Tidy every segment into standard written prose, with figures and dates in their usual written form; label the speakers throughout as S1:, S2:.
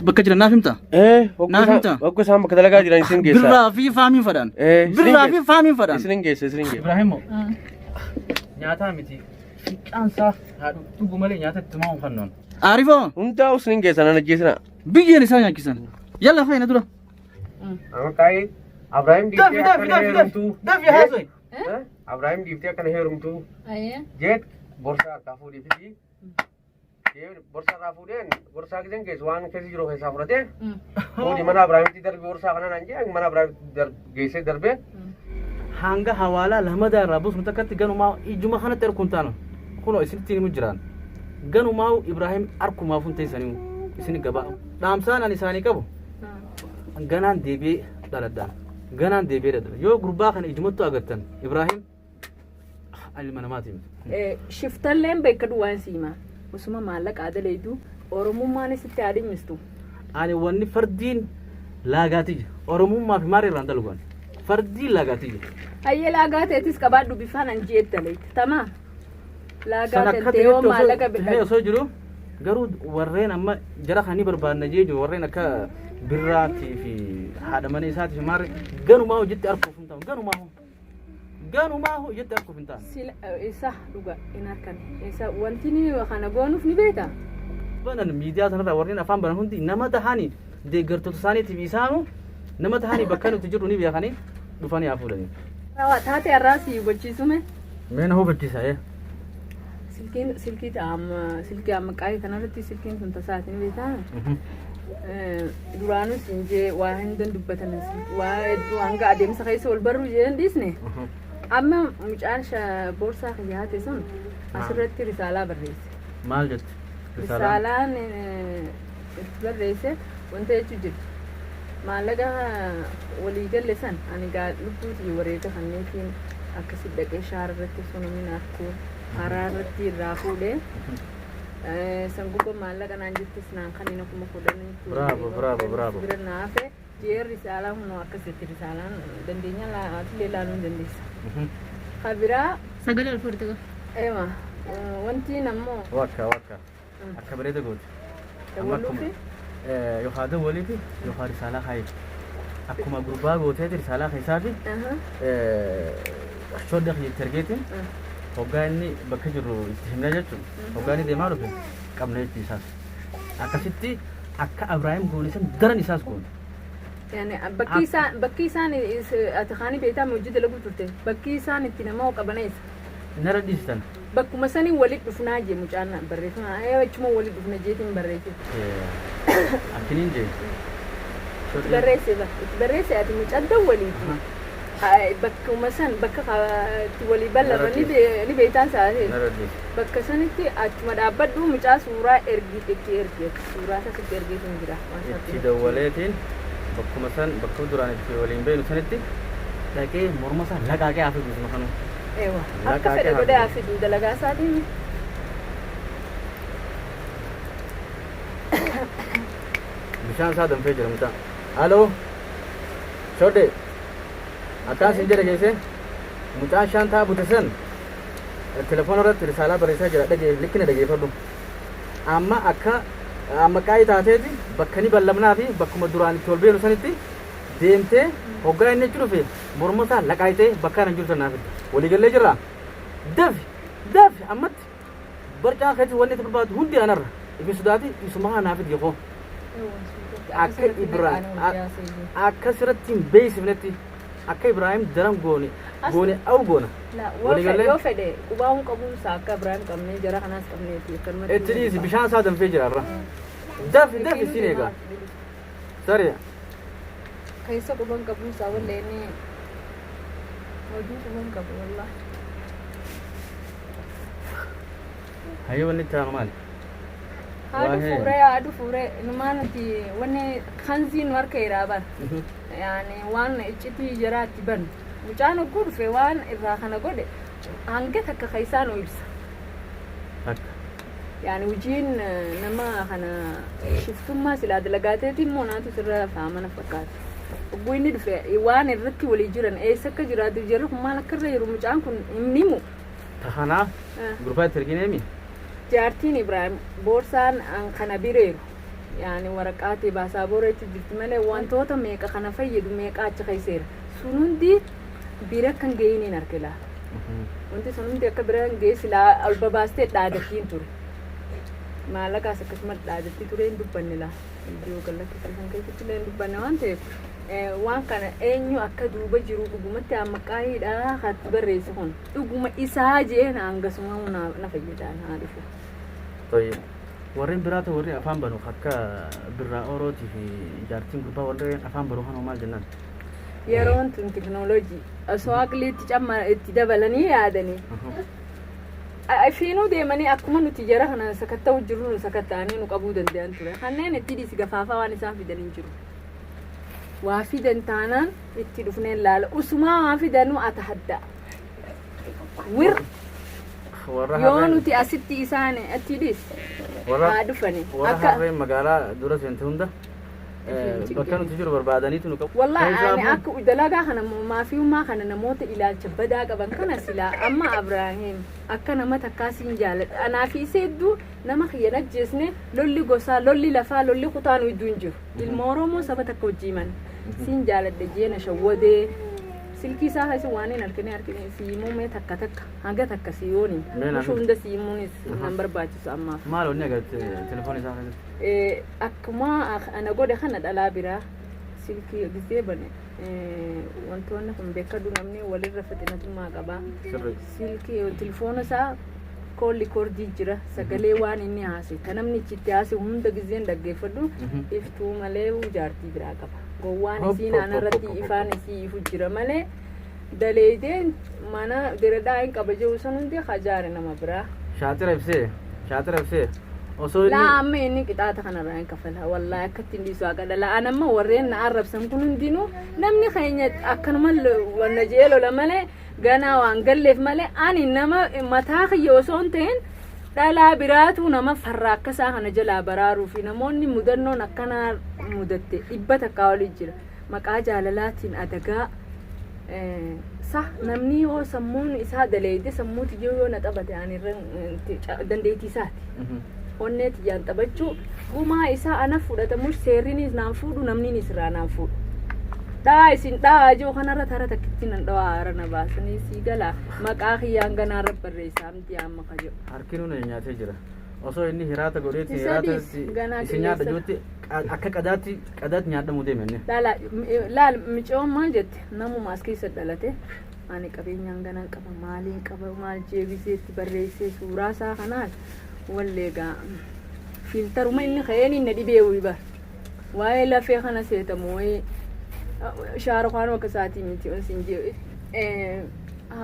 S1: Bakka jiran naaf himta?
S2: Eh,
S1: Naaf himta?
S2: hogguu isaan bakka dalagaa jiran isin geessa.
S1: Birraa fi faamiin fadhaan.
S2: Eh, isin
S1: Birraa fi
S2: geessa.
S1: faamiin fadhaan.
S2: Isin geessa, isin geessa.
S1: Ibraahimo. Nyaataa miti. Fincaansaa haa dhugu malee nyaata itti maa'uun fannoon. Aarifoo.
S2: Hundaa'u isin geessa nan ajjeesina.
S1: Biyyeen isaa nyaachisan. Yalla fayyina dura.
S2: Amma kaa'ee Abrahaam
S1: Dafi
S2: dhiiftee
S1: dafi
S2: akkana
S1: dafi dafi.
S2: heerumtuu.
S1: Dafi haasoi.
S2: Abrahaam dhiiftee akkana heerumtuu.
S3: Ayyee.
S2: Jeet borsaa harkaa fuudhii fidii. Borsaa irraa fuudheen borsaa giseen keessa waan keessa jiru keessaa fudhatee fuudhii mana Abrahaamitti darbi borsaa kana naan jee mana Abrahaamitti geessee darbee.
S1: Hanga hawaalaa lamadaa irraa buusnu takkatti ganumaa ijuma kanatti arguun taanu kunoo isinitti himu jiraan. Ganumaa Ibraahim arkumaaf hun teessanii isin gabaa. Dhaamsaan ani isaanii qabu ganaan deebi'ee dhaladhaan. Ganaan deebi'ee dhaladha. Yoo gurbaa kana ijumattu agartan Ibraahim ilma namaati miti.
S3: Shiftalleen beekka duwwaan siima. Osuma maallaqa adaleetu Oromummaan sitti haa dhimmistu.
S1: Ani wanni fardiin laagaati jira. Oromummaa fi maal irraan dalagu ani? Fardiin laagaati jira.
S3: Hayyee laagaa ta'etis qabaadhu bifaan an jeet daleet. Tamaa. Laagaa
S1: San akka
S3: ta'e yoo
S1: ta'etti
S3: maallaqa
S1: osoo ta'ee
S3: bidha.
S1: osoo jiru garuu warreen amma jara kan ni barbaadna jee jiru warreen akka birraatii fi haadha mana isaatii fi maarree ganumaa hojiitti arguuf hin ta'u ganumaa ganumaa hojiitti arguuf hin ta'u.
S3: Sila isa dhuga hin harkan. Isa wanti ni kana goonuuf ni beekta.
S1: Banan miidiyaa sanarraa warreen afaan banan hundi nama tahanii deeggartoota isaaniitiif isaanu nama tahanii bakka nuti jirru ni beekanii dhufanii haa fuudhanii.
S3: Rawaa taate har'aa si hubachiisume.
S1: Mee na hubachiisa ee.
S3: Silkiin silkii amma silkii amma qaayee kanarratti silkiin sun tasaati ni beektaa. Duraanus hin jee waa hindan dubbatan waa hedduu hanga adeemsa keessa wal barru jeen dhiisne. Amma mucaan boorsaa kiyya haate sun asirratti risaalaa barreesse.
S1: Maal jetti?
S3: Risaalaan itti barreesse wanta jechuu jirti. Maallaqa walii galle san ani gaa lubbuutii wareega kanneetiin akkasi dhaqee shaara irratti osoo namni na arkuu karaa irratti irraa fuudhee san gubba maallaqa naan jettis naan kanina 10,000
S1: Bravo, bravo, bravo.
S3: bira naa hafe jee risaalaa hunoo akkasitti risaalaan dandeenya atillee laaluu hin dandeessa. Ka biraa
S4: Sagalee ol fuudhite qofa.
S3: Ema wanti nammoo
S1: Wakka wakka. Akka bareeda goote. Amma akkuma
S3: dawwaluufi
S1: yookaan dawwaliifi yookaan risaalaa kaayiif. Akkuma gurbaa gooteeti risaalaa keessaafi shoodda kiyya itti ergeetiin hoggaa inni bakka jirru itti himna jechuun hoggaa inni deemaa dhufe qabna jechuu isaas. Akkasitti akka Abrahaam goone san daran isaas goone.
S3: Yani bakki isaan bakki isaan ati kaanii beektaa hojii dalaguu turte bakki isaan itti nama qabaneessa.
S1: Nara dhiistan.
S3: Bakkuma sanii walit dhufnaa jee mucaan barreeffama achuma walit dhufna jeetiin barreesse.
S1: Akkiniin jee.
S3: Itti barreesse ba itti barreesse ati mucaan dawwaliiti. Bakkuma san bakka itti walii ballama ni beektaan saatee.
S1: Nara dhiis.
S3: Bakka sanitti achuma dhaabbadhu mucaa suuraa ergi itti ergi suuraa isa sitti ergeetiin jira.
S1: Itti dawwaleetiin bakkuma san bakka duraan itti waliin beeknu sanitti dhaqee morma isaa laqaaqee haa fidu isuma kanuu.
S3: Ewa akka fedhe godhee haa fidu dalagaa isaatiin.
S1: Bishaan isaa danfee jira mucaa. Aloo. Shodde. Akkaan sin jedhe geesse mucaan shaantaa bute san telefoona irratti risaalaa barreessaa jira dhagee likkina dhageeffadhu. Amma akka amma qaayii taateeti bakka ni ballamnaa fi bakkuma duraan itti ol beenu sanitti deemtee hoggaa inni achi dhufe morma isaa laqaayitee bakka kana jiru san naa fidda. Walii gallee jirraa? Dafi dafi ammatti barcaa keessa wanni itti barbaadu hundi anarra. Ifin sodaati isuma kana naa fidi koo. Akka Ibrahim akka sirratti hin beeksifnetti akka Ibrahim daran goone goone au goona. Walii gallee?
S3: Yoo fedhe qubaa hun qabuunsa akka Ibrahim qabnee jara kanaas qabneeti akkanumatti.
S1: Itti dhiisi bishaan isaa danfee jira irra. Dafi dafi siin eega. Sari
S3: Keessa quban qabuunsa wallee inni hojii quban qabu wallahi.
S1: Hayyee wanni itti aanu maali?
S3: Haadhu
S1: Waa'ee-
S3: fuuree haadhu fuuree inumaa nuti wanni kanzii nu harka irraa bara. Yaani waan iccitii jaraa itti banu. Mucaan hogguu dhufe waan irraa kana godhe hanga takka keessaa nu ibsa.
S1: Takka.
S3: Yaani hojiin nama kana shiftummaa silaa dalagaateeti immoo naatu sirra faamana fakkaata. Hogguu inni dhufe waan irratti walii jiran eessa akka jiraatu jarri kun maal akka irra jiru mucaan kun hin himu.
S1: Ta kanaa gurbaa itti ergineemi?
S3: Jaartiin Ibraahim boorsaan an kana bireeru. Yaani waraqaa ta'e baasaabooraa jechuun jirti malee wantoota meeqa kana fayyadu meeqa achi keesseera. Sun hundi bira kan ga'iniin argila. Wanti sun hundi akka bira hin ga'e silaa ol babaastee dhaadattiin ture. Maallaqaas akkasumas dhaadatti ture hin dubbanne laa. Viidiyoo gallakkisuu kan keessatti illee hin dubbanne waan ta'eef waan kana eenyu akka duuba jiru dhugumatti amma qaayiidha kan barreesse kun dhuguma isaa jee na hangasuma na fayyada naa dhufu.
S1: Toyi. Warreen biraatu warri afaan banu akka Birraa Oorootii fi jaartiin gurbaa warreen afaan banu kana maal jennaan?
S3: Yeroon tun teknooloojii osoo aqliitti camma itti dabalanii yaadanii Fiinuu deemanii akkuma nuti jara kana sakatta'u jirru nu sakatta'anii nu qabuu danda'an ture. Kanneen itti dhiisi gafaafaa waan isaan fidan hin jiru. Waa fidan taanaan itti dhufnee laala. Usumaa waa fidanuu ata hadda. Wir
S1: Warra
S3: yoo
S1: harreen
S3: nuti asitti isaan itti dhiis
S1: warra
S3: haa dhufani.
S1: warra
S3: Akka
S1: harreen magaalaa dura seente hunda Bakka nuti jiru barbaadaniitu nu qabu.
S3: Wallahi ani
S1: Keessaafu
S3: akka dalagaa kana maafiyummaa kana namoota ilaalcha badaa qaban kana silaa amma Abraahim akka nama takkaa siin jaaladha. Anaa fi isa hedduu nama kiyya hin ajjeesne lolli gosaa lolli lafaa lolli kutaa nu hedduu hin jiru. Ilma Oromoo saba takka hojii mana. Siin jaaladha jeena shawwadee silkii isaa keessa waan hin argine argine siimuu mee takka takka hanga takka siyooni.
S1: Mee naaf
S3: Mushuu hunda siimuunis nan barbaachisu ammaaf.
S1: Maal wanni agarte telefoon isaa keessatti?
S3: Akkuma ana godhe kana dhalaa biraa silkii gisee bane wantoonni kun beekadhu namni walirra fixinatummaa qaba.
S1: Sirrii.
S3: Silkii telefoona isaa koolli koordii jira sagalee waan inni haase ta namni itti haase hunda giseen dhaggeeffadhu iftuu malee jaartii biraa qaba. Gowwaan
S1: Hop,
S3: isiin
S1: hop,
S3: ana
S1: hop,
S3: irratti
S1: hop, hop,
S3: ifaan isii ifu jira malee daleedeen mana diradhaa hin qaba jiru san hundi hajaare nama biraa.
S1: Shaaxira ibsee shaaxira ibsee osoo inni
S3: Laa amma inni qixaata kanarraa hin kafala wallaahi akka ittiin dhiisu haqa dhala an amma warreen na arrabsan kun hundinuu namni keenya akkanuma wanna jee lola malee ganaa waan galleef malee ani nama mataa kiyya osoo hin ta'in dhalaa biraatu nama farra akkasaa kana jalaa baraaruu fi namoonni mudannoon akkanaa mudatte 100 olii jira maqaa jaalalaatiin adagaa Sah namni yoo sammuun isaa daleeyde sammuu tiyyoo yoo na taphate ani irra dandeettii isaati. Onnee tiyyaan taphachuu gumaa isaa ana fudhatamus seerrinis naan fuudhu namninis irraa naan fuudhu. Dhaa isin dhaa jiru kanarra tara takkitti nan dhawaa haara na baasanii sii gala maqaa kiyyaan ganaarra barreessaa miti amma ka jedhu.
S1: Harkinuu na nyaatee jira. Osoo inni hiraata godheetti
S3: Isa
S1: hiraata
S3: dhiis, ganaa
S1: isin nyaadha
S3: qilleessa.
S1: jirutti akka qadaatti qadaatti nyaadhamuu deeme inni.
S3: Laala laal micoon maal jette namuma as keessa dhalate ani qabeenyaan ganaan qaba maaliin qaba maal jeebiseetti barreessee suuraa isaa kanaan walleegaa fiiltaruma inni ka'een inni dhibee wayii bar waa'ee lafee kana seetamu wayii shaarukaanuu akka isaatii miti on siin jee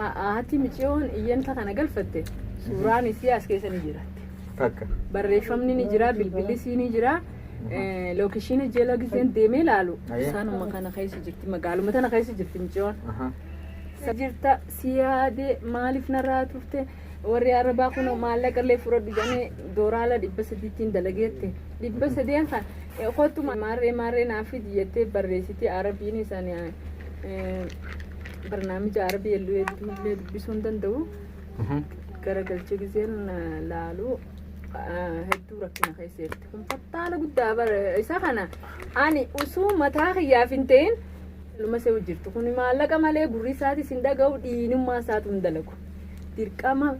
S3: haati miciyoon iyyanta kana galfatte suuraan isii as keessa ni jiraatti.
S1: Takka.
S3: Barreeffamni ni jira, bilbilli isii ni jira. Lookeshiina jala giseen deemee ilaalu
S1: Ayyee.
S3: isaanuma kana keessa jirti magaaluma tana keessa jirti miciyoon.
S1: Aha.
S3: Jirta si yaade maaliif narraa turte warri arabaa kun maallaqa illee fudhadhu jedhanii dooraala 300tiin dalageette 300n kan kottu maarree maarree naaf fidi jettee barreessitee arabiin isaanii barnaamija arabii hedduu illee dubbisuu hin danda'u. Garagalchee giseen laalu hedduu rakkina keessa jirti. Kun fattaala guddaa bara isa kana ani usuu mataa kiyyaaf hin ta'in luma se'u jirtu. Kun maallaqa malee gurri isaatis hin dhaga'u dhiinummaa isaatu hin dalagu. Dirqama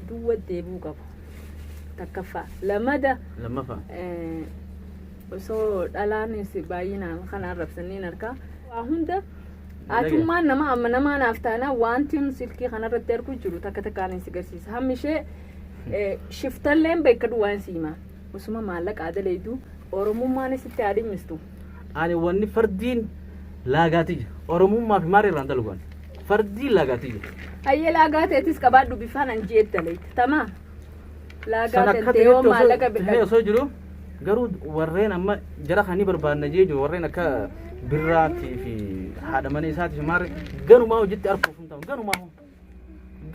S3: duwwa deebi'uu qabu. Takkaffaa. Lamada
S1: Lammaffaa.
S3: Osoo dhalaanis baay'inaan kan arrabsaniin harkaa. Waa hunda Atummaan nama amanamaa naaf taanaan wanti silkii kanarratti arguu jiru takka takkaan si garsiisa. Hammi ishee shiftalleen beekadhu waan si himaa. Osuma maallaqa adaleedu Oromummaan sitti haa dhimmistu.
S1: Ani wanni fardiin laagaati jira. Oromummaa fi maal irraan dalagu ani. Fardiin laagaati jira.
S3: Hayyee laagaa ta'etis qabaadhu bifaan an jeet daleeyta. Tamaa. Laagaa
S1: San akka
S3: tantee yoo
S1: ta'etti osoo
S3: maallaqa
S1: ta'ee
S3: bidha.
S1: osoo jiru garuu warreen amma jara kan ni barbaadna jee jiru warreen akka birraatii fi haadha mana isaatii fi maarree ganumaa hojiitti arguuf hin ta'u ganumaa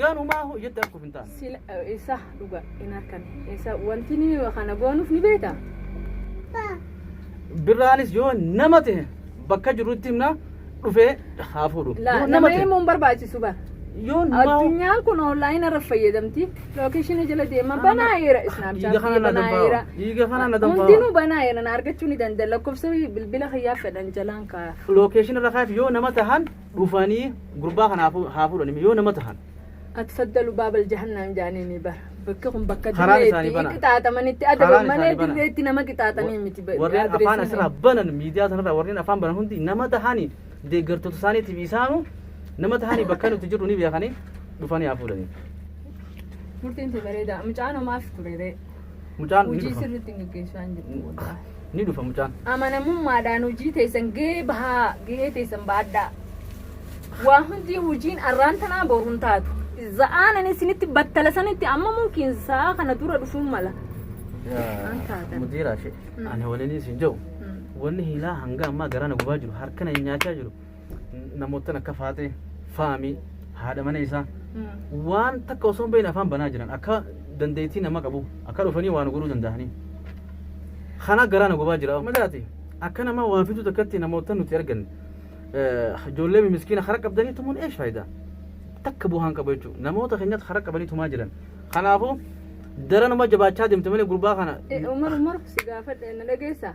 S1: ganumaa hojiitti arguuf hin ta'an.
S3: Sila isa dhuga hin harkan isa wanti ni kana goonuuf ni beekta.
S1: Birraanis yoo nama ta'e bakka jirutti himna dhufee haa fuudhu.
S3: Laa
S1: Yoo
S3: nama
S1: ta'e
S3: himuun barbaachisu bara.
S1: Yoo numaa
S3: Addunyaan kun online irra fayyadamti. Location jala deema banaayeera
S1: Dhiiga
S3: Snapchat
S1: kana na
S3: banaayeera.
S1: danfaa. Dhiiga kana na danfaa.
S3: Hundinuu banaayeera na argachuu ni danda'a. Lakkoofsa bilbila kiyyaa fedhan jalaan kaa'a.
S1: Location irra kaa'eef yoo nama tahan dhufanii gurbaa kana haa fuudhani yoo nama tahan.
S3: Atfaddalu baabal jahannam jaanii bara. Bakki kun bakka
S1: Karaan isaanii
S3: dirreetti
S1: bana.
S3: qixaaxamanitti
S1: Karaan
S3: adaban malee
S1: isaanii bana.
S3: dirreetti nama qixaaxanii miti.
S1: Warreen afaan asirraa banan, miidiyaa sanarraa warreen afaan banan hundi nama tahanii deeggartoota isaaniitiif isaanu nama tahanii bakka nuti jirru ni beekanii dhufanii haa fuudhanii.
S3: Murtiin tee bareeda. Mucaan homaaf ture ree.
S1: Mucaan ni
S3: Hojii
S1: dhufa.
S3: sirriitti hin gaggeessaa hin jirtu. Wallaahi.
S1: Ni dhufa mucaan.
S3: Amanamummaadhaan hojii teessan gahee bahaa gahee teessan baadhaa. Waa hundi hojiin arraan tanaa boruun taatu. Za'aan ani isinitti battala sanitti amma mumkiin sa'a kana dura dhufuun mala. Waan taatan.
S1: Mudiira ishee ani waliin isin jiru wanni hiilaa hanga ammaa garaa na gubaa jiru, harka na nyaachaa jiru, namootan akka Faaxee Faamii haadha mana isaa waan takka osoo hin beekne afaan banaa jiran, akka dandeettii nama qabu akka dhufanii waan godhuu danda'anii kana garaa na gubaa jira. Madaati akka nama waa fidu takkatti namoota nuti arganne ijoollee miskiina hara qabdanii tumuun eesh faayidaa takka bu'aan qabu jechuudha. Namoota keenyatti hara qabanii tumaa jiran. Kanaafuu daranuma jabaachaa deemte malee gurbaa kana.
S3: Umar, Umar, si gaafadhe, na dhageessaa?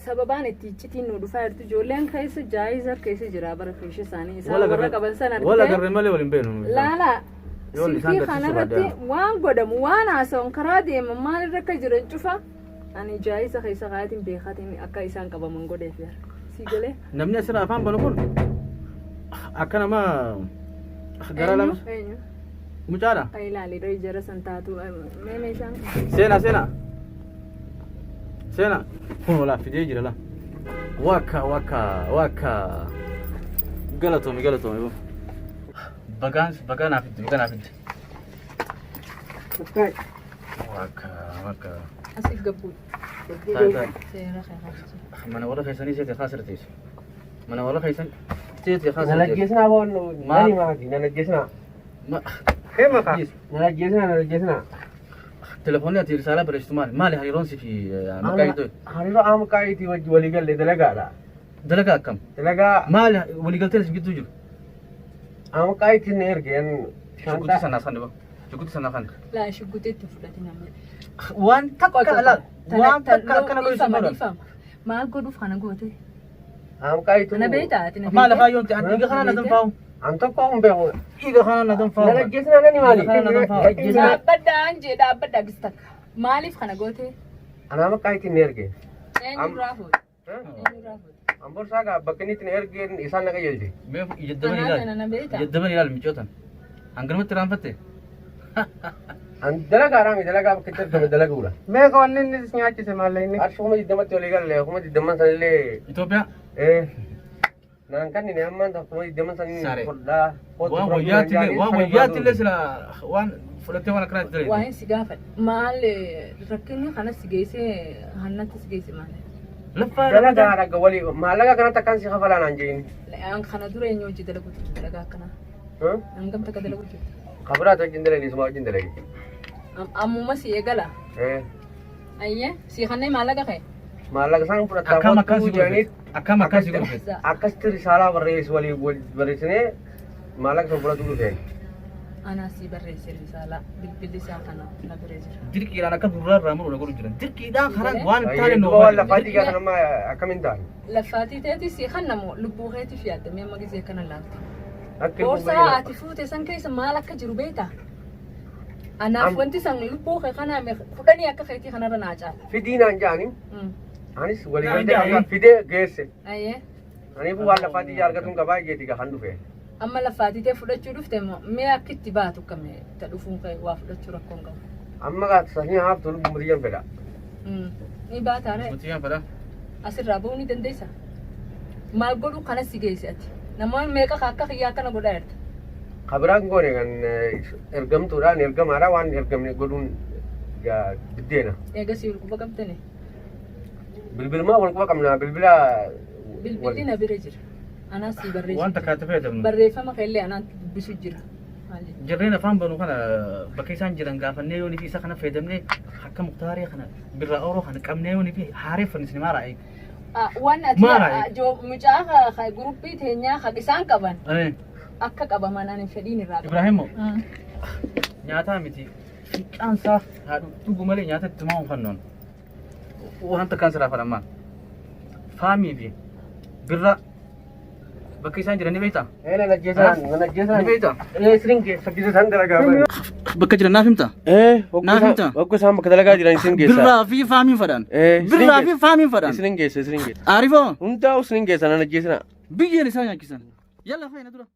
S3: Sababaan itti iccitiin nu dhufaa jirtu ijoolleen keessa jaayiza keessa jira bara keessa isaanii isaan warra qaban sana
S1: wal
S3: argitee
S1: agarre malee wal hin beeknu.
S3: Laala
S1: Yoon isaan
S3: silkii
S1: garsiisuu
S3: kanarratti
S1: baadde.
S3: waan godhamu waan haasawan karaa deeman maalirra akka jiran cufa ani jaayiza keessa kaayatiin beekaatiin akka isaan qabaman godheef jira. Si galee?
S1: Namni asirraa afaan banu kun akka nama gara lama.
S3: Eenyu?
S1: Mucaadha.
S3: Kan ilaali ree jara san taatu mee meeshaan
S1: Seenaa, seenaa. Seenaa. Kun walaa fidee jira la. Waka waka waka. Galatoomi, galatoomi. Bagaan bagaa naaf fidde, bagaa naaf fidde. Waka waka.
S3: Asii gabbuu
S1: Taa'e, taa'e.
S3: seera kan
S1: Mana warra keessanii seete kaasirteessu. Mana warra keessan seete
S2: Nan
S1: kaasirteessu.
S2: ajjeesinaa boon.
S1: Maal?
S2: Nani maati nan ajjeesinaa.
S1: Ma
S2: Keema nan ajjeesinaa, nan ajjeesinaa.
S1: Telefoonni ati risaalaa barreessitu maali? Maali hariiroon si fi maqaa iddoo?
S2: Hariiroo Aamqaayitii wajji walii galle dalagaadha.
S1: Dalagaa akkam?
S2: Dalagaa.
S1: Maali waliigalteen isin gidduu jiru?
S2: Aamqaayitiin na ergeen.
S1: Shugguxii sanaa kan dhiba. Shugguxii sanaa kan.
S3: Laa, shugguxeetti fudhate namni.
S1: Waan takka laal. Waan takka akkana godhu isin godhan.
S3: Dhiifama. Maal godhuuf kana goote?
S2: Aamqaayituu.
S3: Na beektaa ati na
S1: Maal
S3: beektaa?
S1: afaan yoomti? Ati dhiiga kana na danfaa'u.
S2: An tokko hin beeku.
S1: Dhiiga kana na danfaa'u.
S2: Nan ajjeesinaa nani maali?
S1: Dhiiga kana na danfaa'u.
S3: Dhaabbadhaa jee, dhaabbadhaa gis takka. Maaliif kana goote?
S2: Ana Aamqaayitiin na erge.
S3: Eenyurraa fuute? Eenyurraa fuute?
S2: An borsaa gaa bakka inni itti na ergeen isaan na qajeelche.
S1: Mee ijaddaban
S3: Anaa
S1: ilaali.
S3: kana na beektaa?
S1: Ijaddaban ilaali micootan. Hanganumatti raanfatte.
S2: An dalagaadhaa mi dalagaa bakka itti ergame dalaguudha.
S4: Meeqa wanni inni si nyaachise maallaqni?
S2: Qarshii 20,000tti walii galle, 20,000 sanillee
S1: Itoophiyaa.
S2: Naan kannine ammaan tan 20,000 sanii
S1: Sare.
S2: fudhaa.
S1: Waan wayyaatti illee, waan wayyaatti illee sila waan fudhattee waan akkanaatti
S3: Waa'een
S1: dalagde.
S3: si gaafadha. Maal rakkinni kana si geesse, hannatti si geesse maali?
S1: Laffaa
S2: Dalagaa dhaga walii maallaqa kanatti akkan si kafalaa naan jeeni.
S3: An kana dura eenyu hojii dalagu turte dalagaa akkanaa? Hangam takka dalagu jirta?
S2: Kabiraata wajjin dalage, isuma wajjin dalage.
S3: Ammuma si eegala. Ayyee si kanneen maallaqa kee?
S2: Maallaqa isaan fudhataa
S1: Akkam akkan si
S2: kottuu jedhanii
S1: godhe? Akkam akkan si godhe?
S2: Akkasitti risaalaa barreessu walii wal barreessinee maallaqa sana fudhatu dhufeen.
S3: Anaa si barreesse risaalaa, bilbilli isaa kana na bira jira.
S1: Dirqiidhaan akka gurraa irraa muru na godhu jiran. Dirqiidhaan karaa waan hin taane nu
S2: Duuba waan lafaatii gaa kana amma akkamiin ta'an?
S3: Laffaatii teeti si kannamoo lubbuu keetiif yaaddamee amma gisee kana laalta.
S2: Akka
S3: Boorsaa ati fuute san keessa maal akka jiru beektaa? Anaaf wanti san lubbuu kee kanaa kudhanii akka keetii kanarra naa caala.
S2: Fidii naan jedhanii anis walii
S1: Naan
S2: galtee
S1: jedhanii.
S2: fidee geesse.
S3: Ayyee.
S2: Aniifuu waan lafaatii argatuun qabaa jeeti gaa kan dhufe.
S3: Amma laffaatii tee fudhachuu dhufte immoo mee akka itti baatu kame ta dhufuun kee waa fudhachuu rakkoon qabu.
S2: Amma gaa sanii haaftu lubbuu muriyyan fedha.
S3: Ni baataa ree?
S1: Mutiyyaan fedha.
S3: Asirraa bahuu ni dandeessa? Maal godhu kana si geesse ati? Namoonni meeqa akka kiyyaa akkana godhaa jirta?
S2: Kabiraan goone kan ergamtuudhaan ergamaadha waan ergamne godhuun gaa biddeena.
S3: Eegasii wal quba qabdani?
S2: Bilbilumaa wal quba qabna bilbila.
S3: Bilbilli na bira jira. Anaas si barreessu.
S1: Waan takka itti fayyadamnu.
S3: Barreeffama keellee anaan dubbisu jira. Maal jechuudha?
S1: Jarreen afaan banu kana bakka isaan jiran gaafannee yoonii fi isa kana fayyadamnee akka muktaarii kana birraa ooroo kana qabnee yoonii fi haareeffanne isin maara eeg.
S3: Waan ati
S1: Maal haa
S3: mucaa guruppii teenyaa kan isaan qaban Akka qabaman ani fedhiin irraa qaba.
S1: Ibraahimo nyaataa miti fincaansaa haa dhugu malee nyaata itti maa hunfannoon. Waan takkaan siraa fadhammaan. Faamii fi birraa bakka isaan jiran ni beektaa?
S2: Ee nan ajjeesaan nan ajjeesaan.
S1: Ni beektaa?
S2: Ee isin geessa gisa isaan dalagaa bane.
S1: Bakka jiran naaf himtaa?
S2: Ee
S1: Naaf himtaa?
S2: hogguu isaan bakka dalagaa jiran isin geessa.
S1: Birraa fi faamiin fadhaan.
S2: Ee, isin
S1: Birraa fi
S2: geessa.
S1: faamiin fadhaan.
S2: Isin geessa isin geessa.
S1: Aarifoo
S2: Hundaa'u isin geessa nan ajjeesina.
S1: biyyeen isaa nyaachisan. Yalla fayyina dura.